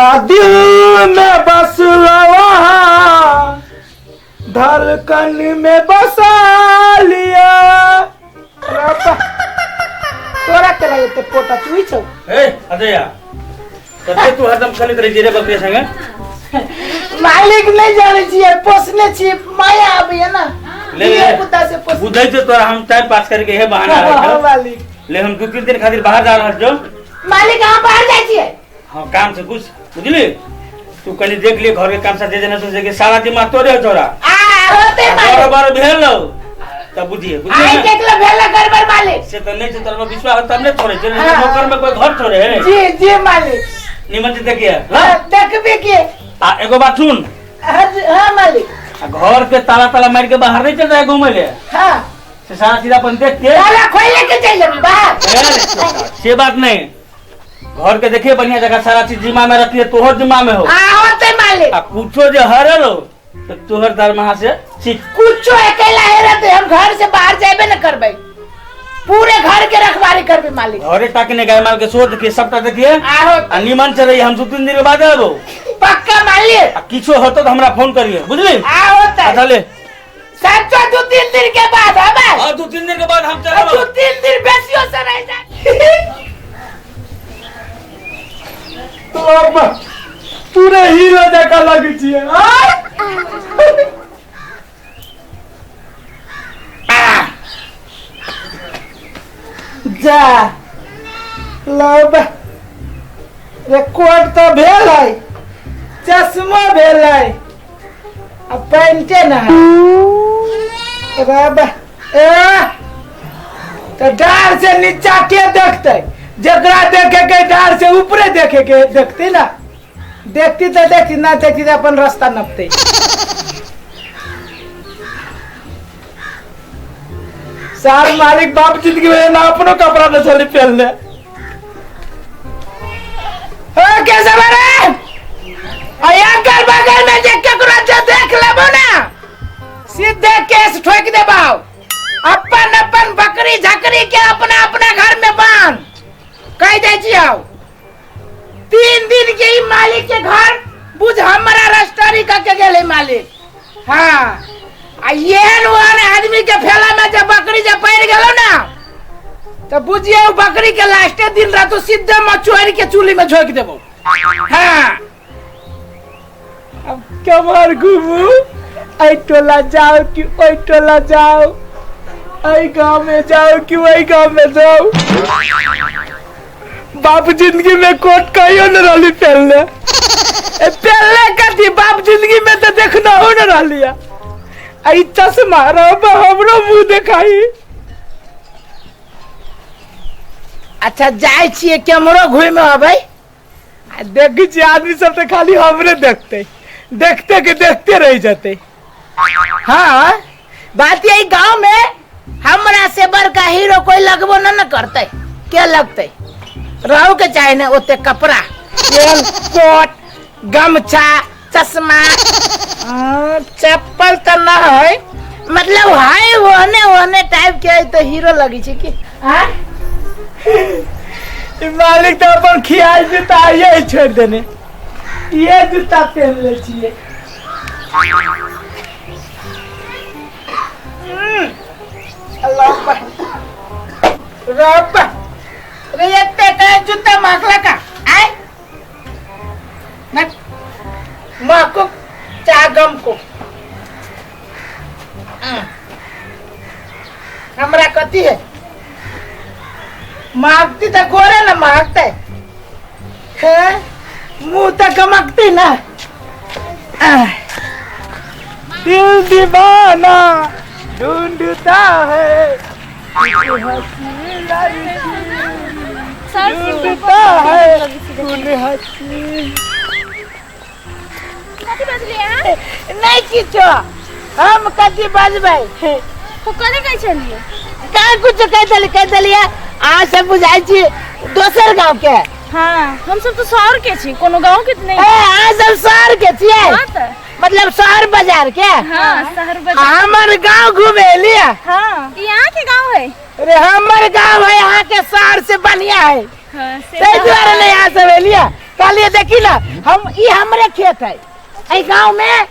आ दिल में बस वहाँ धड़कन में बसा लिया। रब्बा, तोरा के लगे ते पोटा चुई छौ। ए अजया, कते तू हरदम खेलैत रहै छी रे बकरी संगे? मालिक नहीं जाने छियै, पोसने छियै, माया आबैया ना। ले, ले। धिया पुता से पोस। बुझै छै तोरा हम टाइम पास करके इहे बहाना हाँ, है। मालिक। ले, हम 2-3 दिन खातिर बाहर जा रहल छौ। मालिक, अहाँ बाहर जाइ छियै? हाँ, काम से कुछ बुझली, तू कनी देख लिए घर के काम से जे जना सुन के सारा दिमाग तोरे हो तोरा। आ होते मालिक। बरोबर भेल हो तब बुझिए, बुझिए आई ना? देख लो भेल गड़बड़ मालिक। से तो नहीं छै, तोरा पर विश्वास हो तब नहीं छोड़े छै। हाँ। नौकर में कोई घर छोड़े है? जी जी मालिक। निमन से देखिए। हाँ, देखबे के। आ एगो बात सुन। हाँ जी, हाँ मालिक। आ घर के ताला ताला मार के बाहर नहीं चल जाए घूमे ले। हाँ। से सारा चीज अपन देख के ताला खोल के चल जेबी बाहर। ए, से बात नहीं, घर के देखिए बढ़िया जगह सारा चीज जिम्मा में रखिए, तोहर जिम्मा में हो। हाँ, होते मालिक। आ कुछो जे हरल हो तो तोहर दरमाहा से सीख। कुछो अकेला है रहते, हम घर से बाहर जाबे न करबे, पूरे घर के रखवारी करबे मालिक। घरे टाकने गाय माल के सो देखिए, सबटा देखिए। आहो। आ निमन से रही, हम 2-3 दिन के बाद आबो। पक्का मालिक। आ किछो होतो तो हमरा फोन करिए, बुझली? आहो त। अच्छा ले। सच्चो 2-3 दिन के बाद आबे। हां, 2-3 दिन के बाद हम चलब। 2-3 दिन बेसियो से रह जा। तो अब पूरे हीरो जका लगै छियै। जा लब रिकॉर्ड तो भेल है, चश्मा भेल है, आ पैंटे ना है। रब ए तो डार से नीचा के देखते, जकरा देखे के डार से ऊपरे देखे के देखते ना, देखती तो देखती ना, देखती तो अपन रास्ता नपते। सार मालिक बाप जिंदगी में ना अपनो कपड़ा न चली पहन ले। ओ कैसे बरे अगर बगल में जे केकरो जे देख लेबो ना, सीधे केस ठोक देबाओ। अपन अपन बकरी झकरी के अपना अपना घर में बांध कह दे छियो। 3 दिन के ही मालिक के घर बुझ हमरा रजिस्ट्री करके गेले मालिक। हाँ, आ एहन ओहन आदमी के फेला में जब बकरी जब पड़ गेलो ना तो बुझिए बकरी के लास्टे दिन रात सीधे मचोर के चूल्ही में झोंक देबो। हाँ, अब कमर घूमू, ऐ टोला जाओ कि ओई टोला जाओ, ऐ गांव में जाओ कि ओई गांव में जाओ। बाप जिंदगी में कोट कहियो न रहली पहनले। ए पहनले कथी, बाप जिंदगी में तो देखना हो न रहली। ऐ चश्मा रहो हमरो मुंह देखाई। अच्छा जाय छियै केमरो घुमि अबै। आ देखै छियै आदमी सब तऽ खाली हमरे देखते देखते के देखते रह जेतै। हाँ, बात यही गांव में हमरा से बड़का हीरो कोई लगबो न न करते, के लगते रहू के चाहे ने ओते कपड़ा, एहन कोट, गमछा, चश्मा, चप्पल तो न है, मतलब है ओहने ओहने टाइप के है तो हीरो लगी छै की। हाँ? ई मालिक तऽ अपन खियाल जूता आइए छोड़ि देने, ये जूता पहन ले छियै। अल्लाह रब रे, एते के जूता महकला का आय न महको चा गम को। हमरा कथी है महकती तो गोरे ना महकते है, मुंह तो गमकती ना। दिल दीवाना ढूंढता है, हंसी लड़की ढूंढता है, कौन हंसी। कथी बजलियै अहाँ? नहीं किछो, हम कथी बजबै? तो कथी कहै छलियै? कहाँ कुछ कह देली, कह देलियै। अहाँ सब बुझाइ छी दोसर गांव के? हाँ, हम सब तो शहर के छी, कोनो गांव के नहीं। ए, अहाँ सब शहर के छियै? हाँ तऽ। मतलब शहर बाजार के? हाँ, शहर बाजार। हमर गांव घूमे लिया। हाँ, ई अहाँ के गांव है? अरे हमर गांव है, अहाँ के शहर से बढ़िया है। हाँ, से ताहि तऽ दुआरे नहीं अहाँ सब एलियै। कहलिए देखी ना, हम ई हमरे खेत है। एहि गांव में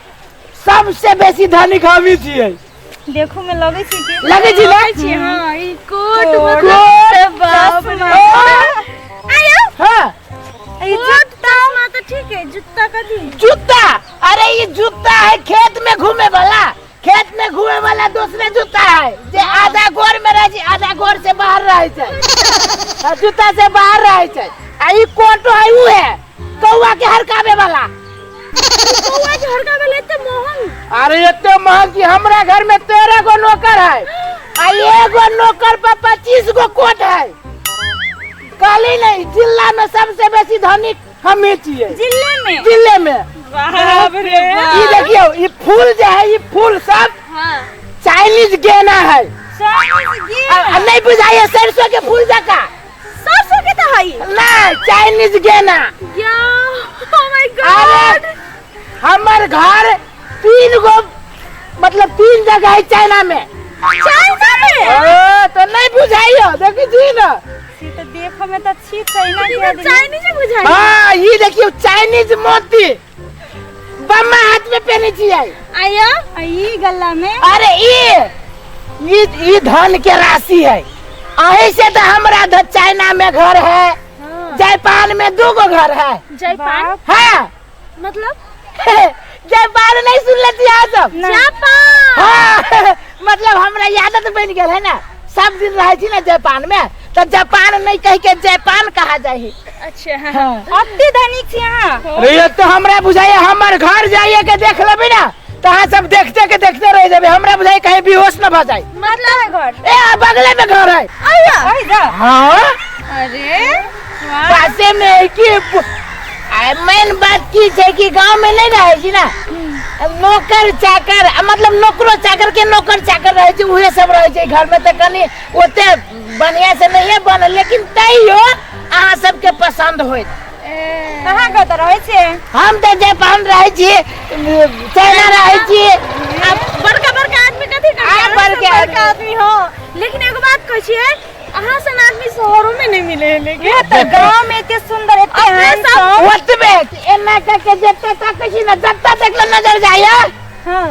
सबसे बेसी धनिक हम ही छियै। देखू में लगै छै कि लगै छै ना? छी। हां, ई कोट कोट, मतलब बाप रे। आयो। हां, ई जूता तो ठीक है, जूता कथी? जूता, अरे ये जूता है खेत में घूमे वाला। खेत में घूमे वाला दूसरे जूता है जे आधा गोर में रहे छै, आधा गोर से बाहर रहे छै, आ जूता से बाहर रहे छै। आ ई कोटो है उ है कौआ के हरकावे वाला। कौआ के हरकावे वाला एते महंग? अरे एते महंग कि हमरा घर में 13 गो नौकर है आ एगो नौकर पर 25 गो कोट है। कहली नहीं, जिला में सबसे बेसी धनिक हम ही छियै। जिले में? जिले में। बाप रे बाप। ई देखियौ, ई फूल जे है, ई फूल सब हाँ। चाइनीज गेना है। चाइनीज गेना? आ नहीं बुझाइए सरसों के फूल जका? सरसों के तो है नहीं, चाइनीज गेना। या, ओ my God. अरे हमर घर 3 गो, मतलब 3 जगह है चाइना में। चाइना में? ओ, तो नहीं बुझाइयो, देखी छी ना। से तो देखो में तो छी चाइना के आदमी। चाइनीज बुझाइयो। हाँ, ये देखियो चाइनीज मोती बम्मा हाथ में पहने छियै। आयो, आ ई गला में? अरे ई धन के राशि है। अही से तो हमरा चाइना में घर है, हाँ। जापान में 2 गो घर है। जापान? हाँ। मतलब? जापान नहीं सुन लेती अहाँ सब? जापान। हाँ, मतलब हमरा आदत बन गेल है ना, सब दिन रहे छी ना जापान में, तो जापान नहीं कह के जापान कहा जाए। अच्छा। हाँ। अति धनिक छी अहाँ। अरे ये तो हमरा बुझाइए, हमर घर जाइए के देख लेबै ना तो अहाँ सब देखते के देखते रह जेबै। हमरा बुझाइए कहीं बेहोश न भ जाए। मतलब घर? ए बगले में घर है। आया। हाँ। अरे वाह। पासे में है कि मेन बात की छै कि गांव में नहीं रहे छी ना, नौकर चाकर, मतलब नौकरो चाकर के नौकर चाकर रहे छै, उहे सब रहे छै घर में। तो कनी ओते बढ़िया से नहीं बनल, लेकिन तैयो अहाँ सबके पसंद होइत। अहाँ कतऽ रहै छियै? हम तऽ जापान रहै छी, चाइना रहै छी। बड़का बड़का आदमी कथी करतै? आ, बड़का बड़का आदमी हो। लेकिन एगो बात कहै छियै, अहाँ सन आदमी शहरों में नहीं मिले है। लेकिन ये तो गांव में इतने सुंदर, इतने अपने सब हैंडसम। ओतबे एना कह के जत्ता ताकै छी ना, जत्ता देखले नजर जाइए। हाँ।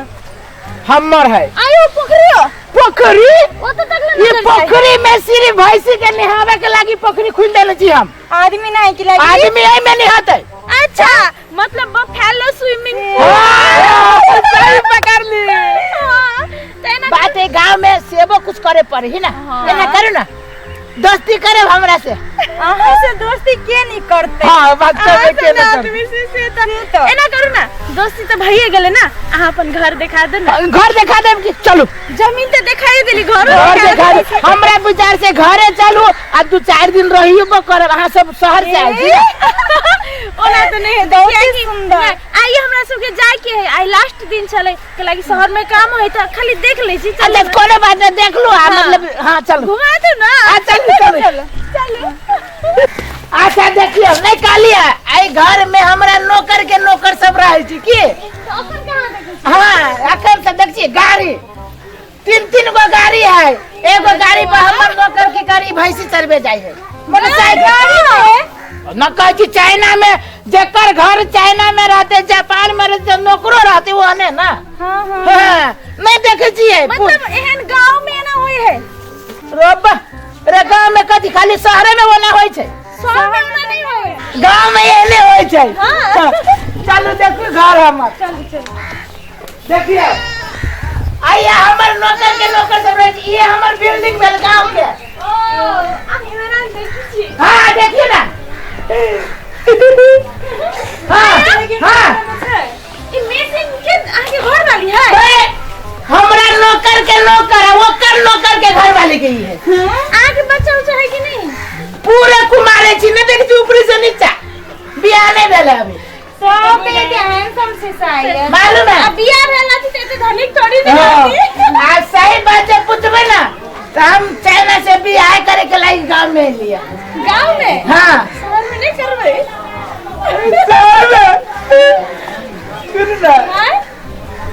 हमर है। आयो पोखरियो। पोखरी? ओ तो तकले ये नजर जाइए। पोखरी में सिर्फ भैंसी के नहावे के लागी पोखरी खुल देले छी हम। आदमी नहीं कि लागी? आदमी एहि में नहाते। अच्छा, मतलब बफेलो स्विमिंग पूल। हाँ, सही पकड़ ली। हाँ, तो एना बात है गांव में सेबो कुछ करे पड़े ही ना। हाँ। एना करू ना, दोस्ती करे हमरा से। अहाँ से दोस्ती के नहीं करते? हाँ, बात तो अहाँ के सन नहीं करते। आदमी से से तो से तो। एना करू ना, दोस्ती तो भइए गेलै ना, अहाँ अपन घर देखा दे ना। घर देखा देब कि चलू? जमीन तो देखाई देली, घर घर देखा दे। हमरा विचार से घरे चलू आ 2-4 दिन रहियो करब। अहाँ सब शहर से आयल छी। ओना तो नहीं है, बहुत देखिए कि सुंदर। नहीं, आइए हमरा सबके जाय के है, आई लास्ट दिन चले के लागी शहर में काम है तो खाली देख ले छी। चलू। अच्छा, कोनो बात नहीं, देख लू। हाँ। मतलब हाँ चलू। घुमा दो ना। हाँ, चलू, चलू। चलू, चलू। अच्छा देखियो, नहीं कहलिए आई घर में हमरा नौकर के नौकर सब रहे छी की? अखन कहाँ देखै छी? हाँ, अखन से देख छी गाड़ी, 3-3 गो गाड़ी है। एगो गाड़ी पर हमर नौकर के गाड़ी भैंसी चरबे जाय है। मोटरसाइकिल गाड़ी है? न कहै छी चाइना में जेकर घर चाइना में रहते, जापान में रहते, नौकरो रहते वो ने ना। हाँ, हाँ। हाँ, नहीं देखे छियै। मतलब एहन गांव में एना होय है? रोबा, रे गांव में कथी खाली शहरे में ओना होय छै? शहर में ओना नहीं होय है। गांव में एहने होय छै। हाँ। चलू देखू घर हमर। चलू, चलू। देखिए आइए हमर नौकर के नौकर सब रहे छै। ये हमर बिल्डिंग भेल गांव के। ओ, आब हमरा देखी छी। हाँ, देखिए ना। हाँ, हाँ। ई मेसिन के अहाँ के घर वाली है? ए, हमरा नौकर के नौकर है, ओकर नौकर के घर वाली के ही है। अहाँ के बच्चा उच्चा है कि नहीं? पूरे कुमारे छी, नहीं देखी छी ऊपरी से नीचा। बियाह नहीं भेल है अभी। सब के एते हैंडसम से साई। मालूम है? अब बियाह भेल अछि त एते धनिक थोड़ी ने हाँ। रहती। आ सही बात जे पूछबै ना तो हम चाइना से बियाह करे के लायक गांव में लिया। गांव में? हाँ। शहर में नहीं करबै? शहर में? सुन ना। हाँ?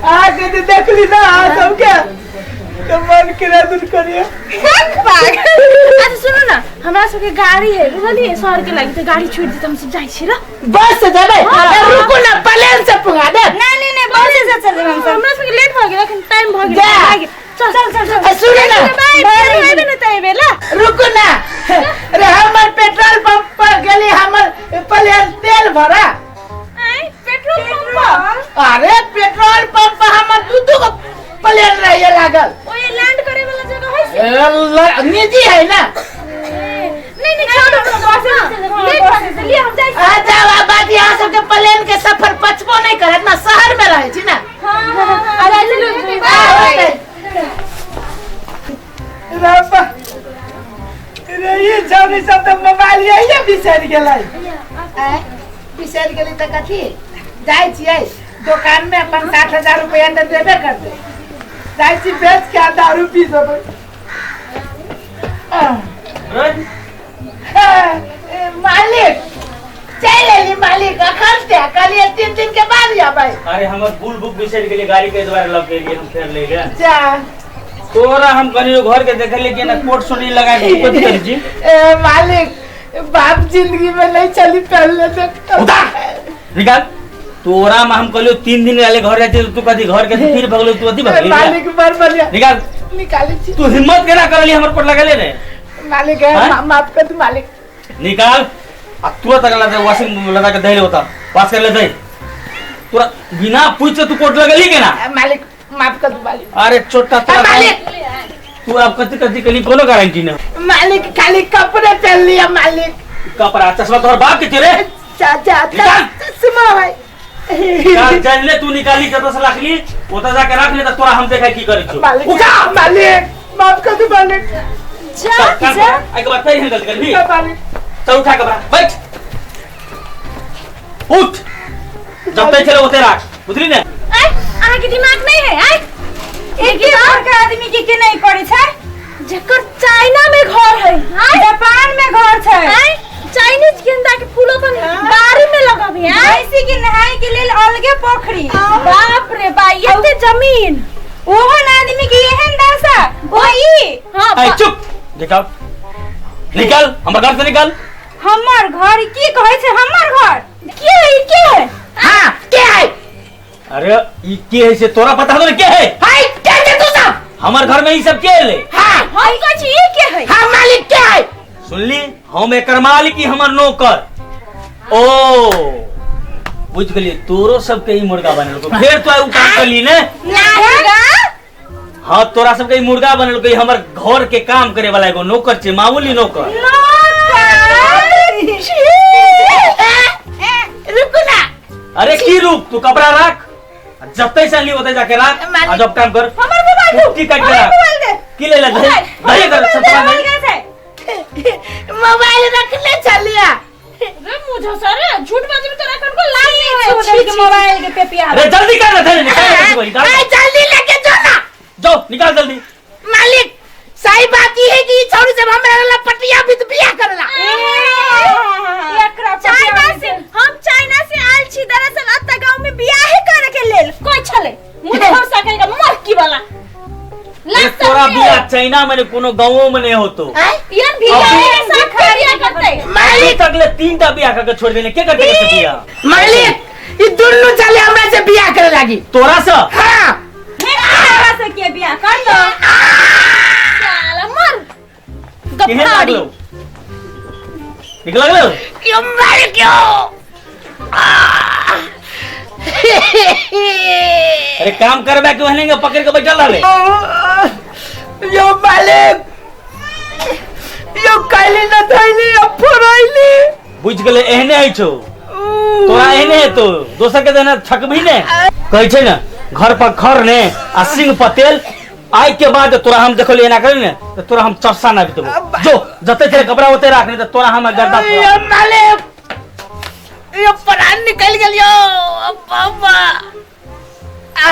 अहाँ के जे देखली ना अहाँ सबके तो मन प्लेन किराया दूर करिए। अच्छा सुनू ना, हमरा सबके गाड़ी है बुझलिए, शहर के लागी त गाड़ी छोड़ दी त हम सब जाइ छी ल। बस से जेबै? रुकू ना, प्लेन से पुगा दे। नहीं नहीं नहीं, बस से चलबै हम सब। हमरा सबके लेट भ गेल, अखन टाइम भ गेल। जा। चल चल चल चल। सुनू ना। बाय, फेर अयबे न त अयबे ल। रुकू ना रे, हमर पेट्रोल पंप पर गेली, हमर प्लेन तेल भरा। आय पेट्रोल पंप पर? अरे पेट्रोल पंप पर हमर दू दू गो प्लेन रहिए लागल। ओए लैंड करे वाला जगह है से? निजी है ना। नहीं नहीं छोड़ो, बस लेट भ गेल, चलिए हम जाइ छी। आ जाओ, आ बात यहाँ सबके प्लेन के सफर पचबो नहीं करत ना, शहर में रहे छी ना। हां हां, अरे चलो। आ, होतै। रब्बा रे, ई जानी सब तऽ मोबाइल यही बिसरि गेलै। आँय, बिसरि गेली तऽ कथी, जाइ छियै दोकान में, अपन 60,000 रुपया तऽ देबे करतै, जाइ छी बेच के आ दारू पी देबै। आह, मालिक चलि एली मालिक, अखन से कहलियै 3 दिन के बाद आबै। अरे हमर बुल बुक बिसरि गेलियै गाड़ी के द्वारा लग गेलियै हम फेर ले गए। जा। तोरा हम कनी घर के देखलियै कि ना कोट सोनी लगा के तू कथी करै छी? ए मालिक, बाप जिंदगी में नहीं चली पहले देखता। उतार निकाल। तोरा में हम कहलियो 3 दिन वाले घर जाय छी, तू कथी घर के फिर भगलो, तू अथी भगली। मालिक बड़ बढ़िया। निकाल। निकाली छी। तू हिम्मत केना करली हमर कोट लगेले ने? मालिक हाँ? माफ कर दू मालिक। निकाल आ तुरंत अगला दे, वॉशिंग लगा के दे होता, वाश कर ले दे। तोरा बिना पूछे तू कोट लगेली केना? मालिक माफ कर दू मालिक। अरे छोटा तोरा मालिक तू अब कथी कथी कली कोनो गारंटी ना। मालिक खाली कपड़े पहन लिया मालिक। कपड़ा चश्मा तोहर बाप के तेरे? चाचा निकाल। चश्मा भाई। निकाल, जान ले तू निकाली जतऽ से रखली ओतऽ जाके रख ले, त तोरा हम देखै की करै छौ। मालिक उठा। मालिक माफ कर दू मालिक। जा जा। आई के बाद फेर एहन गलती करबी? मालिक चल उठा कपड़ा, बैठ उठ, जब तक चले ओते राख, बुझली ने? आय अहाँ के दिमाग नहीं है? आय एक घर के आदमी के के नहीं पड़े छै, जकर चाइना में घर है, आय जापान में घर छै, आय चाइनीज गेंदा के फूल अपन बाड़ी में लगाबी, आय भैंसी के नहाय के लेल अलगे पोखरी। बाप रे बा, एते जमीन, ओहन आदमी के एहन दशा ओ ई। हां आई चुप, निकाल निकाल हमर घर से निकाल। हमर घर की कहै छै? हमर घर के है? के है? हां के है? अरे ई के है से तोरा पता हो के है? हाय के है तू सब? हमर घर में ई सब के ले? हां हम कहै छी ई के है? हां मालिक के है? सुनली, हम एकर मालिक, ई हमर नौकर। ओ बुझ गेलियै, तोरो सबके ई मुर्गा बनेलको, फेर तो उ काम करली ने? हाँ तोरा सबके ई मुर्गा बनेलको, ई हमर घर के काम करे वाला एगो नौकर छै, मामूली नौकर। रुकू ना। अरे की रुक, तू कपड़ा राख जब से ली ओते जाके राख, आ जब काम कर हमर मोबाइल की काट के राख। मोबाइल दे। की ले ले दे दे कर सब दे। मोबाइल रखले चलिया। रे मुझे सर झूठ बाजबी तोरा कनको लाज नहीं छोड़ होय। के मोबाइल के पेपिया। अरे जल्दी कर ना, दे निकाल निकाल, आई जल्दी लेके जो ना, जाओ निकाल जल्दी। मालिक सही बात ई है कि छोड़ी सब हमरा लपटिया भी बियाह करला। चाइना से हम चाइना से आयल छी दरअसल अत्ता गांव में बियाह करे के लेल कोई छले मुझे हो सकेगा मरकी वाला। तोरा बियाह चाइना में कोनो गांवो में नहीं होतो। यार भिखारी के साथ बियाह करते मालिक अगले 3 टा बियाह करके छोड़ देने के करते के बियाह। मालिक ई दुन्नू चले हमरा से बियाह करे लागी। तोरा से? हां तोरा से के बियाह कर दो। साला मर गफाड़ी निक लागलो क्यों मार क्यों? अरे काम करबे के वहने पकड़ के बैठल रहले। यो मालिक यो काली न धैली अब फरैली। बुझ गेले एहने है छौ तोरा, एहने है तो दोसर के देना थकबी ने। कहै छै ने घर पर खर ने आ सिंह पर तेल। आइ के बाद तोरा हम देखलियै एना करे ने त तोरा हम चरसा ना देबो। जो जते तेरे कपड़ा ओते राख, नहीं त तोरा हम गर्दा। यो मालिक यो प्राण निकल गेल यो बाबा। आ